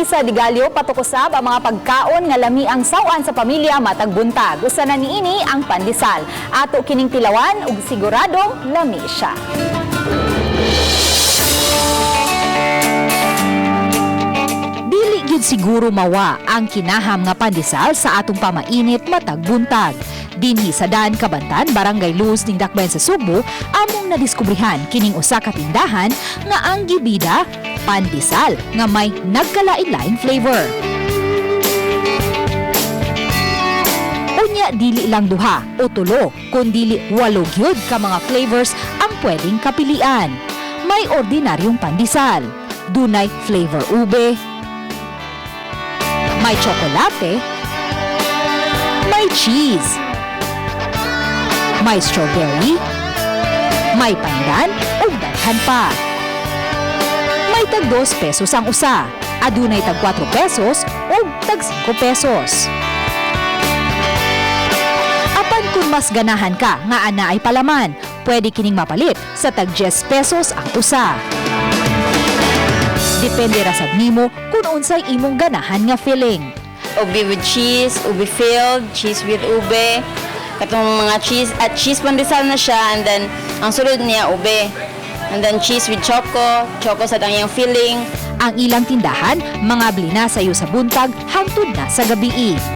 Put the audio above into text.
Dinhi sa Digalyo, patok usab ang mga pagkaon nga lami ang saw-an sa pamilya matag buntag. Usa na niini ang pandesal. Ato kining tilawan ug siguradong lami siya. Dili gyud siguro mawa ang kinaham nga pandesal sa atong pamainit matag buntag. Dinhi sa Daan Kabantan, Barangay Luz ning Dakbayan sa Sugbo, among nadiskubrihan kining usa ka tindahan nga ang gibida pandesal nga may nagkalain-laing flavor. Unya dili lang duha o tulo, kundili walo gyud ka mga flavors ang pwedeng kapilian. May ordinaryong pandesal, dunay flavor ube, may tsokolate, may cheese, may strawberry, may pandan ug daghan pa. May tag 2 pesos ang usa, adunay tag 4 pesos ug tag 5 pesos. Apan kung mas ganahan ka nga ana ay palaman, pwede kining mapalit sa tag 10 pesos ang usa. Depende ra sad nimo kung unsay imong ganahan nga filling. Ube with cheese, ube filled, cheese with ube. Katong mga cheese, at cheese pandesal na siya, and then ang sulod niya ube. And then cheese with choco, choco sa iyang filling. Ang ilang tindahan, mga blina sayo sa buntag hangtod na sa gabii.